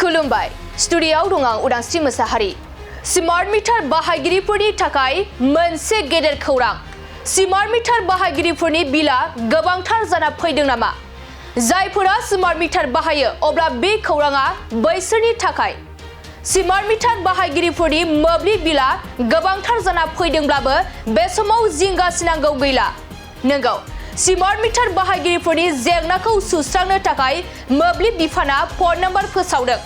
खुलुमबाय स्टुडिय'आव दं आं उदांस्रि मोसाहारि स्मार्ट मिटार बाहायगिरिफोरनि थाखाय मोनसे गेदेर खौरां स्मार्ट मिटार बाहायगिरिफोरनि बिला गोबांथार जाना फैदों नामा जायफोरा स्मार्ट मिटार बाहायो अब्ला बे खौराङा बैसोरनि थाखाय स्मार्ट मिटार बाहायगिरिफोरनि मोब्लिब बिला गोबांथार जाना फैदोंब्लाबो बे समाव जिंगासिनांगौ गैला नंगौ स्मार्ट मिटार बाहायगिरिफोरनि जेंनाखौ सुस्रांनो थाखाय मोब्लिब बिफाना फन नम्बर फोसावदों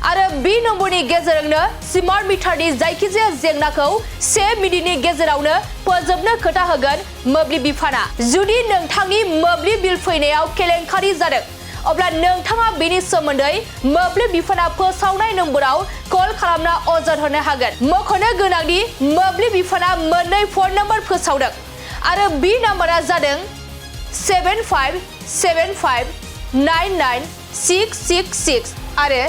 आरो बे नम्बरनि गेजेरजोंनो स्मार्ट मिटारनि जायखिजाया जेंनाखौ 1 मिनिटनि गेजेरावनो फोजोबनो खोथा होगोन मोब्लिब बिफाना जुदि नोंथांनि मोब्लिब बिल फैनायाव केलेंकारि जादों अब्ला नोंथाङा बेनि सोमोन्दै मोब्लिब बिफाना फोसावनाय नम्बराव कल खालामना अजद होनो हागोन मख'नो गोनांदि मोब्लिब बिफाना मोननै फन नम्बर फोसावदों आरो बे नम्बरा जादों 7575996666 आरो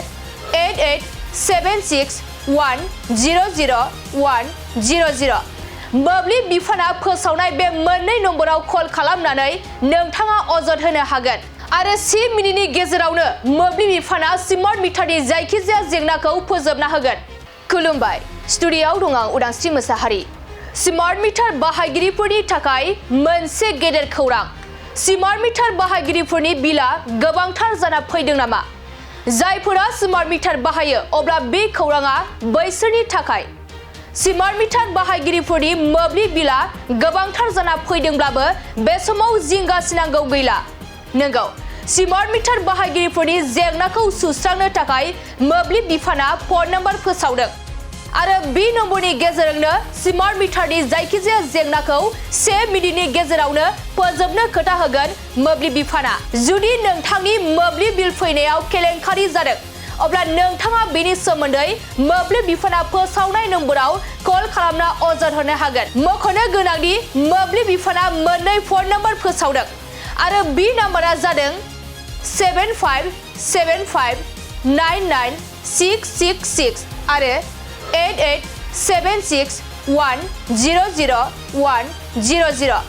8876100100 मोब्लिब बिफाना फोसावनाय बे मोननै नम्बराव कल खालामनानै नोंथाङा अजद होनो हागोन आरो 1 मिनिटनि गेजेरावनो मोब्लिब बिफाना स्मार्ट मिटारनि जायखिजाया जेंनाखौ फोजोबना होगोन खुलुमबाय स्टुडिय'आव दं आं उदांस्रि मोसाहारि स्मार्ट मिटार बाहायगिरिफोरनि थाखाय मोनसे गेदेर खौरां स्मार्ट मिटार बाहायगिरिफोरनि बिला गोबांथार जाना फैदों नामा जायफोरा स्मार्ट मिटार बाहायो अब्ला बे खौराङा बैसोरनि थाखाय स्मार्ट मिटार बाहायगिरिफोरनि मोब्लिब बिला गोबांथार जाना फैदोंब्लाबो बे समाव जिंगासिनांगौ गैला नंगौ स्मार्ट मिटार बाहायगिरिफोरनि जेंनाखौ सुस्रांनो थाखाय मोब्लिब बिफाना फन नम्बर फोसावदों आरो बे नम्बरनि गेजेरजोंनो स्मार्ट मिटारनि जायखिजाया जेंनाखौ 1 मिनिटनि गेजेरावनो फोजोबनो खोथा होगोन मोब्लिब बिफाना जुदि नोंथांनि मोब्लिब बिल फैनायाव केलेंकारि जादों अब्ला नोंथाङा बेनि सोमोन्दै मोब्लिब बिफाना फोसावनाय नम्बराव कल खालामना अजद होनो हागोन मख'नो गोनांदि मोब्लिब बिफाना मोननै फन नम्बर फोसावदों आरो बे नम्बरा जादों 7575996666 आरो 8876100100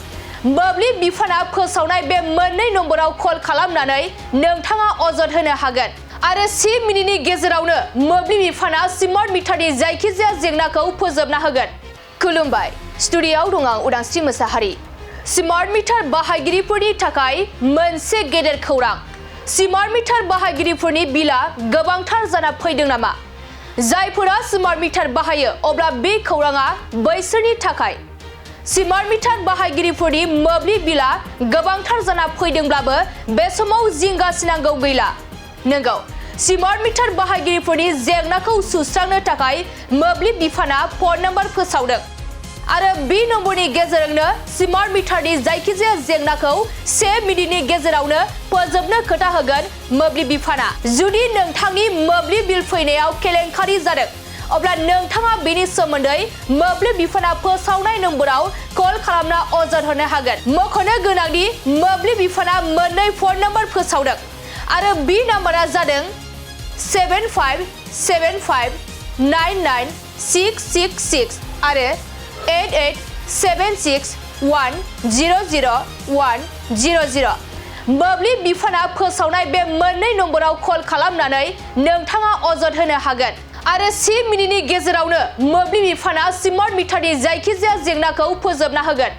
मोब्लिब बिफाना फोसावनाय बे मोननै नम्बराव कल खालामनानै नोंथाङा अजद होनो हागोन आरो 1 मिनिटनि गेजेरावनो मोब्लिब बिफाना स्मार्ट मिटारनि जायखिजाया जेंनाखौ फोजोबना होगोन खुलुमबाय स्टुडिय'आव दं आं उदांस्रि मोसाहारि स्मार्ट मिटार बाहायगिरिफोरनि थाखाय मोनसे गेदेर खौरां स्मार्ट मिटार बाहायगिरिफोरनि बिला गोबांथार जाना फैदों नामा जायफोरा स्मार्ट मिटार बाहायो अब्ला बे खौराङा बैसोरनि थाखाय स्मार्ट मिटार बाहायगिरिफोरनि मोब्लिब बिला गोबांथार जाना फैदोंब्लाबो बे समाव जिंगासिनांगौ गैला नंगौ स्मार्ट मिटार बाहायगिरिफोरनि जेंनाखौ सुस्रांनो थाखाय मोब्लिब बिफाना फन नम्बर फोसावदों आरो बे नम्बरनि गेजेरजोंनो स्मार्ट मिटारनि जायखिजाया जेंनाखौ 1 मिनिटनि गेजेरावनो फोजोबनो खोथा होगोन मोब्लिब बिफाना जुदि नोंथांनि मोब्लिब बिल फैनायाव केलेंकारि जादों अब्ला नोंथाङा बेनि सोमोन्दै मोब्लिब बिफाना फोसावनाय नम्बराव कल खालामना अजद होनो हागोन मख'नो गोनांदि मोब्लिब बिफाना मोननै फन नम्बर फोसावदों आरो बे नम्बरा जादों 7575996666 आरो 8876100100 मोब्लिब बिफाना फोसावनाय बे मोननै नम्बराव कल खालामनानै नोंथाङा अजद होनो हागोन आरो 1 मिनिटनि गेजेरावनो मोब्लिब बिफाना स्मार्ट मिटारनि जायखिजाया जेंनाखौ फोजोबना होगोन